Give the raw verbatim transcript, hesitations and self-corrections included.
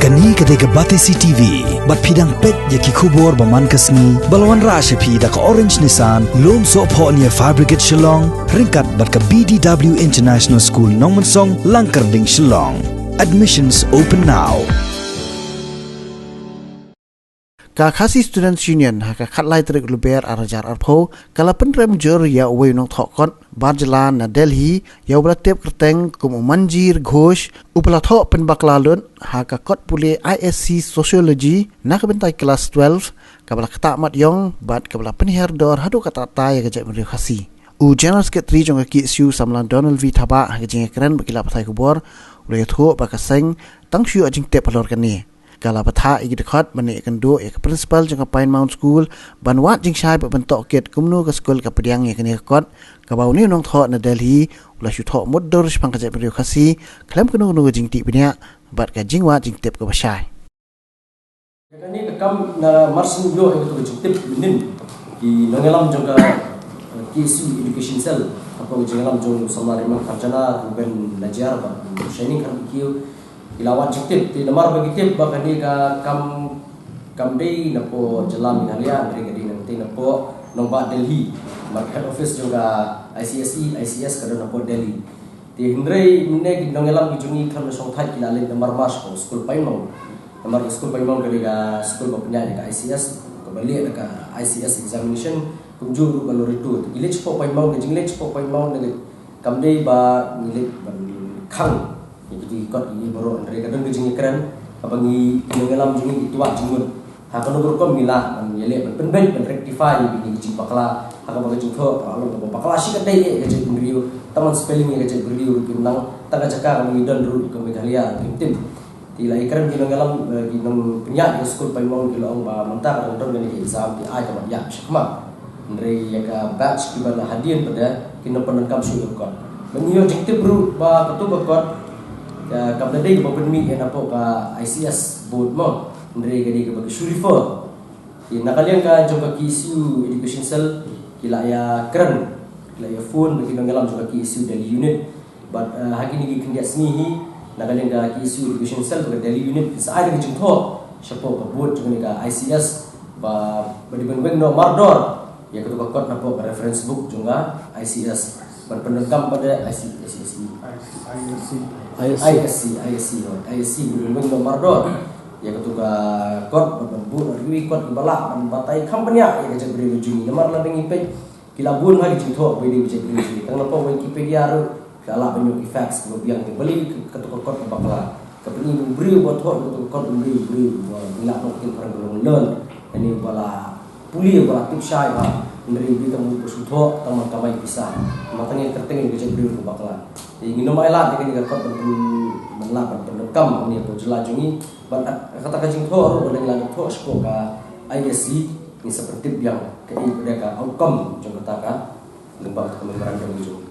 Kane ka dei ka Batesi T V, bad phi dang peit ïa ki khubor ba man ka sngi, ba la wanrah sha phi da ka Orange Nissan, Lumsohphoh near Fire Brigade Shillong, ryngkat bad ka B D W International School Nongmensong, Langkyrding, Shillong. Admissions open now. Ka Khasi Students Union ha ka khatlai tarik Lber ar hajar arphew ka la pynrem jur ïa uwei u nongthoh kot bar jylla na Delhi, ïa uba la tip kyrteng kum u Manjeer Ghosh, uba la thoh pynbakla lut ha ka kot pule I S C Sociology na ka bynta klas twelve, kaba la ktah mat ïong bad kaba la pynhiar dor haduh katta katta ïa ka jaitbynriew Khasi. U General Secretary jong ka K S U Samla Donald V Thabah ha ka jingïakren bad ki lad pathai khubor u la ïathuh ba ka seng tang shu ïoh jingtip halor kane. Ka la bthah ïa ki dkhot ban ïakynduh ïa ka principal jong ka Pine Mount School ban wad jingshai bad ban tohkit kumno ka skul ka pdiang ïa kane ka kot, kaba une u nongthoh na Delhi u la shu thoh mutdur shaphang ka jaitbynriew Khasi khlem kano kano ka jingtih bniah bad ka jingwad jingtip kaba shai. Kane ka kam namar shu ïoh ïa kato ka jingtip mynnin ki nongïalam jong ka, eh, K S U Education Cell, hapoh ka jingïalam jong u Samla Rimang Kharjana, Ruben Najiar bad u Shining Kharkiew, ki la wad jingtip. Te namar ba ki tip ba kane ka kam kam dei napoh jylla Meghalaya, hynrei ka dei nangtei napoh nongbah Delhi. Namar ka head office jong ka I C S E, I C S ka don napoh Delhi. Te hynrei mynne ki nongïalam ki jong ngi khlem da shongthait ki la leit namar ma shapoh skul Pine Mount. Namar ka skul Pine Mount ka dei ka skul ba pynïaid da ka I C S, kaba leh da ka I C S examination, kumjuh ruh ka Loreto. Te ki leit shapoh Pine Mount, ka jingleit shapoh Pine Mount ka kam dei ba ngi leit ban khang ïa kito ki kot ïa baroh, hynrei ka don ka jingïakren kaba ngi, ki nongïalam jong ngi ki twad jingmut. Ha kano ka rukom ngi lah ban ïaleh ban pynbeit ban rectify ïa kine ki jingbakla ha kaba ka jingthoh ka long kaba bakla shi katdei ïa ka jaitbynriew, tang ban spelling ïa ka jaitbynriew ruh kim nang, tang ka jaka kaba ngi don ruh ka Meghalaya ruh kim tip. Te la ïakren ki nongïalam, eh, ki nongpynïaid ka skul Pine Mount ki la ong ba mynta ka dang don kane ka exam te ai ka ban ïaid shakhmat. Hynrei ïa ka batch kiba la hadien pat de kin nang pyndonkam shuh ïa ka kot. Ba ngi ïoh jingtip ruh ba kato ka kot, eh, kam da dei kaba pynmih ïa napoh ka I C S board mo. Hynrei ka dei kaba ki shu refer. Ïa na ka liang ka jong ka K S U Education Cell ki la ïakren, ki la ïa phone bad ki nongïalam jong ka K S U Delhi unit. Bad, eh, ha kine ki khyndiat sngi hi, na ka liang ka K S U Education Cell bad ka Delhi unit ki sa ai da ka jingthoh shapoh ka board jong kane ka I C S ba, ba dei ban weng noh mardor ïa kato ka kot napoh ka reference book jong ka I C S. Ban pyndonkam pat de I C, I C S E. I S C. I S C, I S C, oh, I S C, ban weng noh mardor ïa kato ka kot, ban, ban bud ïa kiwei kot kiba lah ban batai kham bniah ïa ka jaitbynriew ka jong ngi. Namar lada ngi peit ki la bun ha ki jingthoh ba dei ka jaitbynriew ka jong ngi. Tang napoh Wikipedia ruh ki la lah ban ïoh ki facts kiba biang, te balei kato ka kot ka bakla. Ka pyni ba u briew uba thoh ïa kato ka kot u briew, u briew uba ngi lah ban ong ka ktien phareng ka long learned, lane uba la pule, uba la tip shai bha. Hynrei u dei tang uba shu thoh tang ban kamai pisa. Namar tang ïa ka kyrteng ïa ka jaitbynriew ka bakla. Te ngin ym ailad ïa kane ka kot ban pyn, ban lah ban pyndonkam hangne hapoh jylla jong ngi. Bad kata ka jingthoh ruh, lada ngi la dep thoh shapoh ka I S C, ngin sa pyntip biang kaei pat de ka outcome jong kata ka, lyngba kata ka memorandum jong ngi.